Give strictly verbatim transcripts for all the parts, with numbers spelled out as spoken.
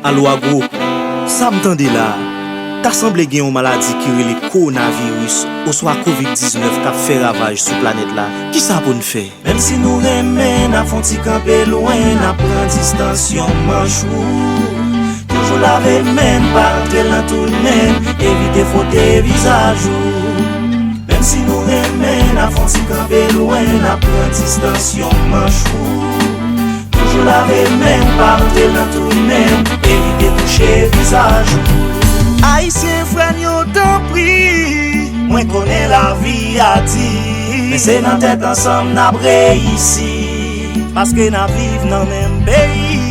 Alo Agwo, sa m tande la a, ta sanble gen yon maladi ki rele kowonaviris oswa kovid diznèf k ap fè ravaj sou planèt la. Kisa pou n fè? Menm si nou renmen, n ap fè yon ti kanpe lwen, n ap pran distans yon manch wou. Toujou lave men n, pa rantre nan tou n men n, evite fwote vizaj ou. Menm si nou renmen, n ap fè yon ti kanpe lwen, n ap pran distans yon manch wou. Toujou lave men n, pa rantre nan tou n men n, evite touche vizaj ou. Ayisyen frè n yo, tanpri, mwen konnen lavi a di, men se nan tèt ansanm n ap reyisi, paske n ap viv nan menm peyi.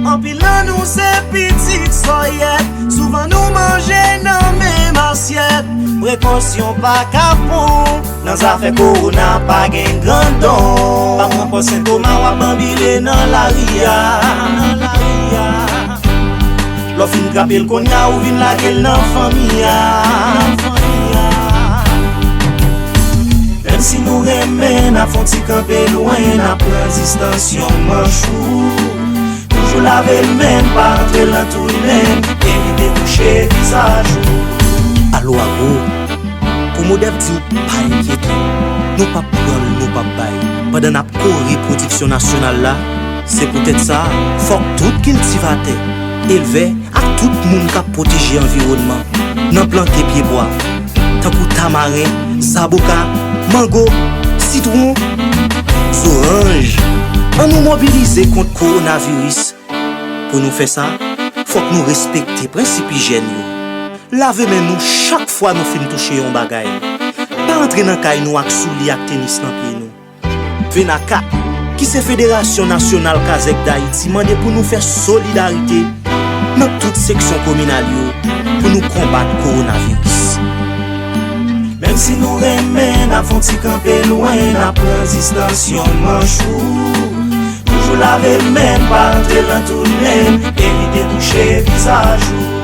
Anpil nan nou se pitit sòyèt, souvan nou manje nan menm asyèt. Prekosyon pa kapon, nan zafè kowona pa gen grandon. Pa pran pòz Sentoma, w ap banbile nan lari a. Lè w fin trape l kounye a, ou vin lage l nan fanmi a. Menm si nou renmen, n ap fè yon ti kanpe lwen, n ap pran distans yon manch wou. Toujou lave men n, pa rantre nan tou n men n, evite touche vizaj ou. Alo Agwo, pou Modèf di w pa enkyete, nou p ap pran l, nou p ap bay. Pandan n ap kore pwodiksyon nasyonal la, se poutèt sa, fòk tout kiltivatè, elvè ak tout moun k ap pwoteje anviwònman nan plante pyebwa, tankou tamaren, zaboka, mango, sitwon, zoranj. Ann nou mobilize kont kowonaviris. Pou nou fè sa, fòk nou respekte prensip ijyèn yo. Lave men nou chak fwa nou fin touche yon bagay. Pa antre nan kay nou ak soulye ak tenis nan pye nou. Venaka, ki se Federasyon Nasyonal Kazèk Dayiti, mande pou nou fè solidarite nan tout seksyon kominal yo pou nou konbat kowonaviris. Menm si nou renmen, n ap fè yon ti kanpe lwen, n ap pran distans yon manch wou. Toujou lave men n, pa rantre nan tou n men n, evite touche vizaj ou.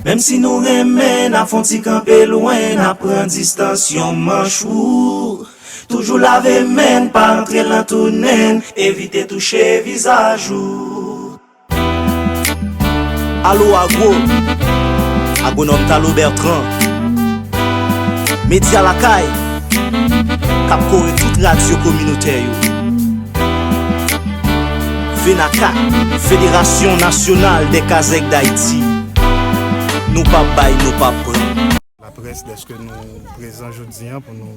Menm si nou renmen, n ap fè yon ti kanpe lwen, n ap pran distans yon manch wou. Toujou lave men n, pa rantre nan tou n men n, evite touche vizaj ou. Alo Agwo, Agwonòm Talo Bertrand, Medya Lakay, k ap kore tout radyo kominotè yo. Venaka, Federasyon Nasyonal dè Kazèk Dayiti, nou p ap bay, nou p ap pran. Laprès dèske nou prezan jodi a pou nou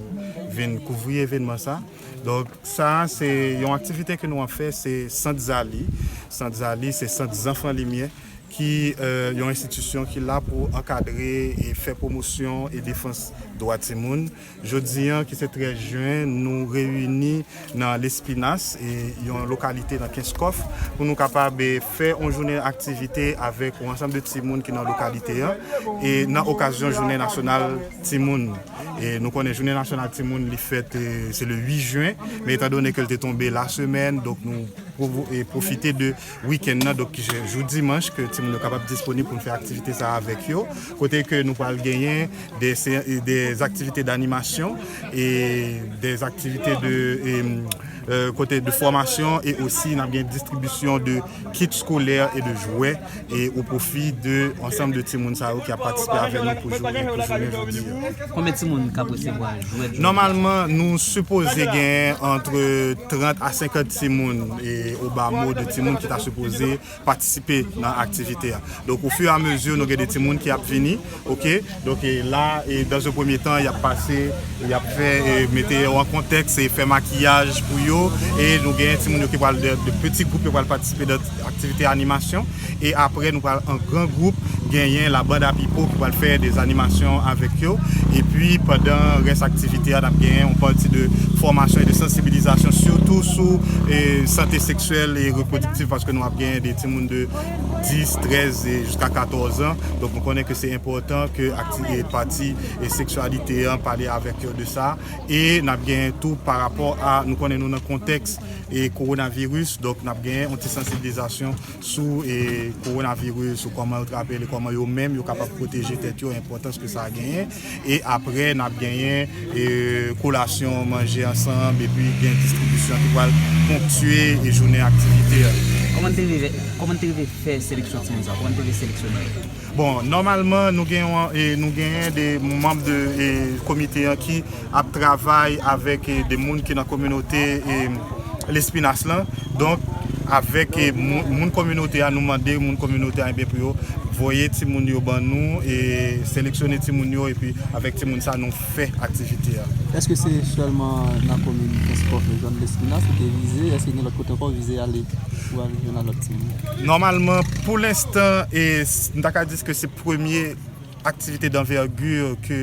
vin kouvri evènman sa. Donk, sa a se yon aktivite ke nou ap fè, se Sant Zali. Sant Zali, se Sant Zanfan Limyè, ki, euh, yon enstitisyon ki la pou ankadre e fè pwomosyon e defans dwa timoun. Jodi a, ki se trèz jen, nou reyini nan Lespinas, e yon lokalite nan Kenskòf, pou nou kapab, e, fè yon jounen aktivite avèk yon ansanm de timoun ki nan lokalite a, e nan okazyon Jounen Nasyonal Timoun. E nou konnen Jounen Nasyonal Timoun, li fèt, e, se le uit jen, men etan done ke l te tonbe lasemèn, donk nou pwo-, e, pwofite de wikenn nan, donk ki se jou dimanch, ke timoun yo kapab disponib pou n fè aktivite sa a avèk yo, kote ke nou pral genyen de, se, de aktivite d'animation e de aktivite de, e, euh, kote de fòmasyon e osi n ap gen distribisyon de kit skolè e de jwè e o pwofi de ansanm de timoun sa yo ki ap patisipe avèk nou pou jounen, pou jounen jodi a. Konbyen timoun k ap resevwa jwèt jodi a? Nòmalman, nou sipoze gen antre trant a senkant timoun e o ba mo de timoun ki ta sipoze patisipe nan aktivite a. Donk, au fur et à mesure, nou gen de timoun ki ap vini, oke? Donk, e la, e dans un premier temps, y ap pase, y ap fè, e mete yo an kontèks, e fè makiyaj pou yo, e nou gen timoun yo ki pral de, de peti gwoup yo pral patisipe nan aktivite animasyon, e apre nou pral an gran gwoup, genyen la band à pipeau ki pral fè de animasyon avèk yo, epi pandan rès aktivite a, n ap genyen yon pati de fòmasyon e de sansibilizasyon, sitou sou, e, sante seksyèl e repwodiktif, paske nou ap genyen de timoun de dis, trèz e jiska katòz an. Donk, nou konnen ke se enpòtan ke akti-, e pati e seksyalite an pale avèk yo de sa. E n ap genyen tou pa rapò a, nou konnen nou nan kontèks e kowonaviris, donk n ap genyen yon ti sansibilizasyon sou e kowonaviris, sou kòman yo trape l, e kòman yo menm yo kapab pwoteje tèt yo, enpòtans ke sa genyen. E apre, n ap genyen, e, kolasyon, manje ansanm, epi gen distribisyon ki pral ponktywe, e, jounen aktivite a. Kòman te rive, kòman te rive fè seleksyon timoun sa? Kòman te rive seleksyone? Bon, nòmalman, nou gen yon, e, nou genyen de manm de, e, komite an ki ap travay avèk, e, de moun ki nan kominote, e, Lespinas lan. Donk, avèk, e, moun, moun kominote a, nou mande moun kominote a, ebyen, pou yo voye timoun yo ban nou, e seleksyone timoun yo, epi avèk timoun sa, nou fè aktivite a. Èske se sèlman nan komin Kenskòf, zòn Lespinas, ou te vize? Èske gen lòt kote ankò ou vize ale pou al jwenn a lòt timoun? Nòmalman, pou lenstan, e, s- m ta ka di ke se premye aktivite danvègi ke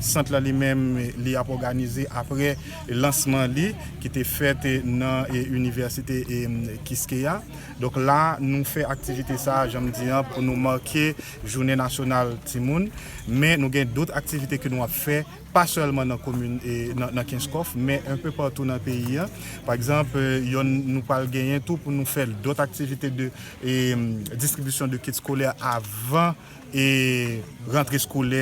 sant lan li menm li ap òganize apre lansman li ki te fèt, e, nan, e, inivèsite, e, Kiskeya. Donk la, nou fè aktivite sa, jan m di an, pou nou make jounen nasyonal timoun. Men nou gen dòt aktivite ke nou ap fè, pa sèlman nan komin, e, nan, nan Kenskòf, men enpe patou nan peyi an. Pa egzanp, e, yonn nou pral genyen tou pou nou fè dòt aktivite de, e, distribisyon de kit eskolè avan, e, rantre eskolè,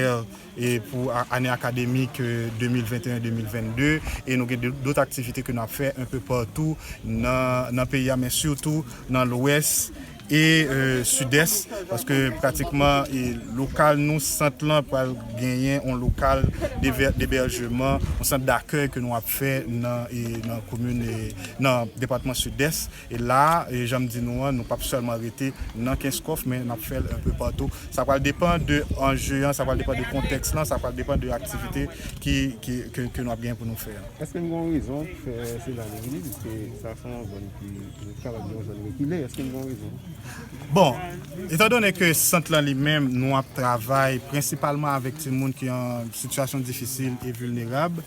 e, pou a- ane akademik, e, de mil venteyen de mil vennde. E nou gen de- dòt aktivite ke n ap fè enpe patou nan, nan peyi a, men sitou nan Lwès e, e, Sidès, paske pratikman, e, lokal nou, sant lan pral genyen yon lokal debè- debèjman, yon sant dakèy ke nou ap fè nan, e, nan komin, e, nan depatman Sidès. E la, e, jan m di nou an, nou p ap sèlman rete nan Kenskòf, men n ap fè l enpe patou. Sa pral depann de anje an, sa pral depann de kontèks lan, sa pral depann de aktivite ki, ki, ke, ke nou ap gen pou nou fè an. Èske n gen yon rezon pou fè sila nou vini? Piske sa se yon zòn ki kapab di yon zòn rekile. Èske n gen yon rezon? Bon, etandone ke sant lan li menm, nou ap travay prensipalman avèk timoun ki an sitiyasyon difisil e vilnerab,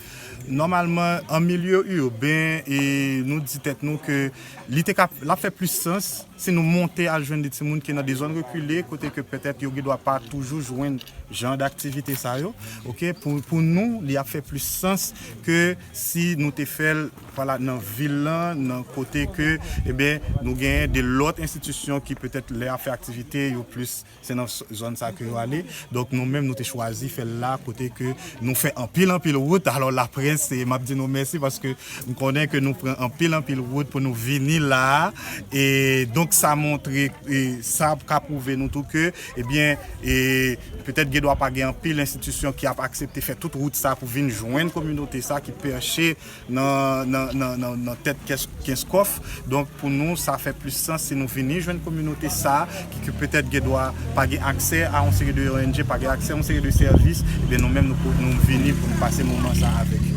nòmalman, an milye iben, e nou di tèt nou ke li te ka, l ap fè plis sans si nou monte al jwenn de timoun ki nan de zòn rekile, kote ke petèt yo gendwa pa toujou jwenn jan daktivite sa yo. Oke, pou, pou nou, li ap fè plis sans ke si nou te fè l, vwala, nan vil lan, nan kote ke, ebyen, nou genyen de lòt enstitisyon ki petèt lè ap fè aktivite, yo plis, se nan s- zòn sa ke yo ale. Donk, nou menm, nou te chwazi fè l la, kote ke nou fè anpil, anpil wout. Alò, Laprens, e m ap di nou mèsi paske m konnen ke nou pran anpil, anpil wout pou nou vini la. E donk, sa montre, e sa ka pwouve nou tou ke, ebyen, e petèt gendwa pa gen anpil enstitisyon ki ap aksepte fè tout wout sa pou vin jwenn kominote sa ki pèche nan, nan, nan, nan, nan tèt Kens- Kenskòf. Donk, pou nou, sa fè plis sans si nou vini jwenn kominote sa ki, ki petèt gendwa pa gen aksè a yon seri de O N G, pa gen aksè a yon seri de sèvis, ebyen, nou menm, nou, pou- nou vini pou nou pase moman sa avèk yo.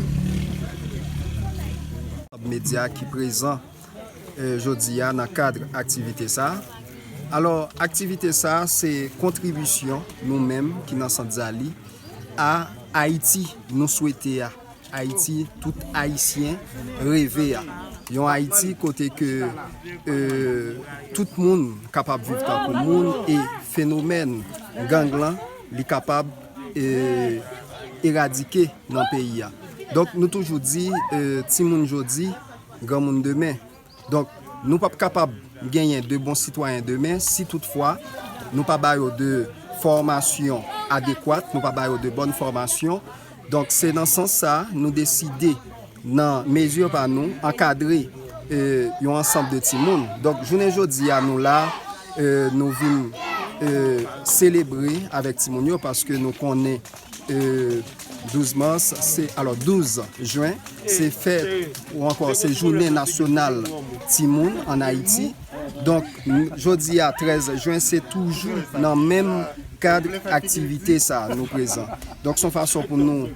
Medya ki prezan, e, jodi a nan kad aktivite sa. Alò, aktivite sa se kontribisyon nou menm ki nan Sant Zali a Ayiti nou swete a. Ayiti, tout Ayisyen reve a. Yon Ayiti kote ke, e, tout moun kapab viv tankou moun e fenomèn gang lan, li kapab, e, eradike nan peyi a. Donk, nou toujou di, e, timoun jodi, granmoun demen. Donk, nou p ap kapab genyen de bon sitwayen demen si toutfwa nou pa ba yo de fòmasyon adekwat, nou pa ba yo de bòn fòmasyon. Donk, se nan sans sa, nou deside, nan mezi pa nou, ankadre, e, yon ansanm de timoun. Donk, jounen jodi a, nou la, e, nou vin, e, selebre avèk timoun yo paske nou konnen, e, douz mas, se, alò, douz jen, se fèt, ou ankò, se jounen nasyonal timoun ann Ayiti. Donk, n- jodi a, trèz jen, se toujou nan menm kad aktivite sa nou prezan. Donk, se yon fason pou nou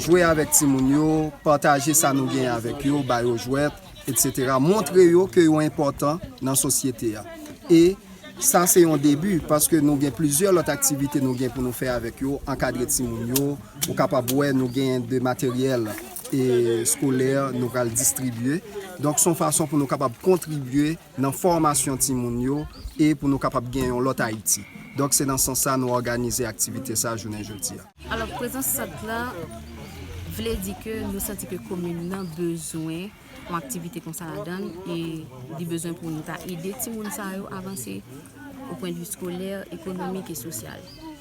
jwe avèk timoun yo, pataje sa nou gen avèk yo, ba yo jwèt, etsetera. Montre yo ke yo enpòtan nan sosyete a. E sa se yon debi, paske nou gen plizyè lòt aktivite nou gen pou nou fè avèk yo, ankadre timoun yo. Ou kapab wè nou gen de materyèl, e, eskolè nou pral distribye. Donk, se yon fason pou nou kapab kontribye nan fòmasyon timoun yo e pou nou kapab gen yon lòt Ayiti. Donk, se nan sans sa nou òganize aktivite sa jounen jodi a. Alò, prezans sant lan vle di ke nou santi ke komin nan bezwen yon aktivite konsa ladan l e li bezwen pou nou ta ede timoun sa yo avanse o pwendvi eskolè, ekonomik e sosyal,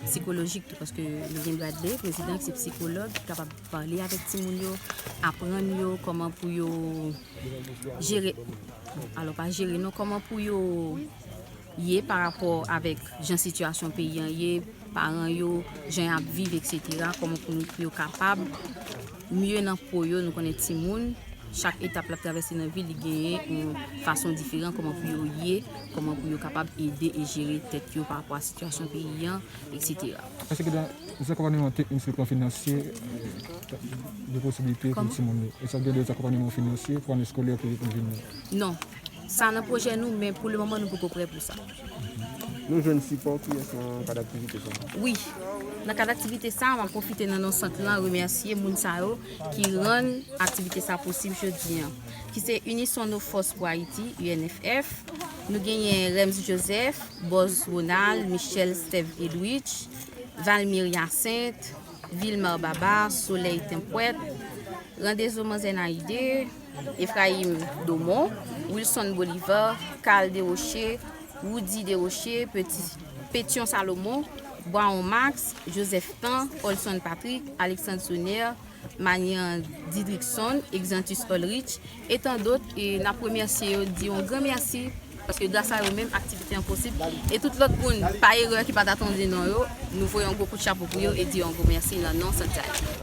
sikolojik tou, paske nou gen Bradley, prezidan, ki se sikològ, ki kapab pale avèk timoun yo, aprann yo kòman pou yo jere Alò, pa jere non, kòman pou yo ye pa rapò avèk jan sitiyasyon peyi an ye, paran yo, jan y ap viv, etsetera, kòman pou nou, pou yo kapab mye nan po yo, nou konnen timoun, chak etap l ap travèse nan vi, li genyen yon fason diferan kòman pou yo ye, kòman pou yo kapab ede e jere tèt yo pa rapò a sitiyasyon peyi an, etsetera. Èske gen de, de akonpanyeman teknik sou le plan finansye, de posibilite pou timoun yo? Èske gen de akonpanyeman finansye pou ane eskolè ki pou vini? Non. Sa nan pwojè nou, men pou le moman, nou poko prè pou sa. Nou jwenn sipò kiyès nan kad aktivite sa? Wi. Nan kad aktivite sa, m ap pwofite nan non sant lan remèsye moun sa yo ki rann aktivite sa posib jodi an, ki se Unissons nos forces pour Haïti, U N F F. Nou genyen Rems Joseph, Bòz Ronald, Michel Steve Edwidge, Valmir Hyacinthe, Vilmar Baba, Solèy Tenpwèt, Randezo Manzè Nayide, Efrayim Domon, Wilson Bolivar, Carl Desrochers, Roudy Desrochers, Petit, Pétion Salomon, Bwawon Max, Joseph Tan, Olson Patrick, Alexandre Soner, Manian Didrikson, Exantus Ulrich, e tan dòt, e n ap remèsye yo, di yon gran mèsi, paske gras a yo menm, aktivite an posib, e tout lòt moun, pa erè, ki pa ta tande non yo, nou voye yon gwo kout chapo pou yo e di yo yon gwo mèsi nan non Sant Djaz.